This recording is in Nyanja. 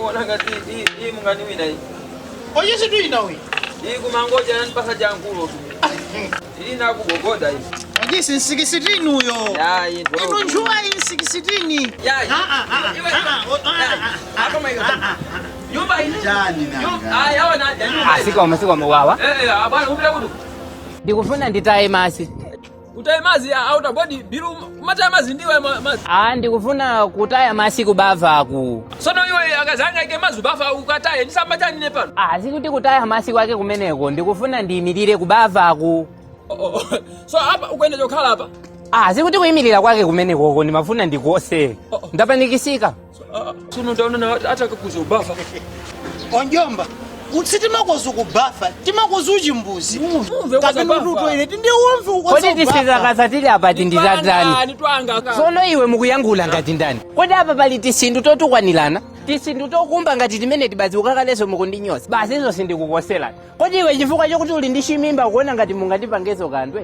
Muona ngati iyi mungani wina iyi. Oye situina uyu. Iyi kumangoja nanipasa jankulo tu. Iyi nakugogoda iyi. Ojisi nsikisitini uyo. Ya iyi Inu njuwa iyi nsikisitini. Ya iyi. Ah, ah, ah, Iwe- ah, ah, ah, ah, Apa maika. ah, ah. Nyumba iyi. Chani nanga. Ah, yawa na nyumba. iyi. Sikoma, sikoma wawa. Eh, eh, abana upita kutu. Ndikufuna nditaye masi. Utaye mazi auta body bilu mataye mazi ndiwe mazi. Ah, ndikufuna kutaya masi kubavaku. Sono iwe akazanga ike mazi bafa ukataye ndisamba chani ne pano. Ah, sikuti kutaya masi kwake kumeneko, ndikufuna ndiyimirire kubavaku. Oh, oh, oh. So apa ukuenda chokhala apa. Ah, sikuti kuyimirira kwake kumenekoko, ndimafuna ndikose. Oh, oh. Ndapanikisika. So, ah, ah, sono ndaona hata kakuza ubafa. Onjomba. Sitimakoza kubafa, timakoza uchimbuzi. Umve ukoza Kapena bafa. utoilet ndi umve ukoza Kodi tisizakasa tili apa tindizatani? Nitwanga. Tsono iwe mukuyankhula ngati ndani? Kodi apa pali tisindu totukwanirana? Tisindu tokumba ngati timene tibazi ukakaleso mukundinyoza. Basi izo sindikukoserani. Kodi iwe chifukwa chokuti uli ndi chimimba ukuona ngati mungandipangezo kanthu?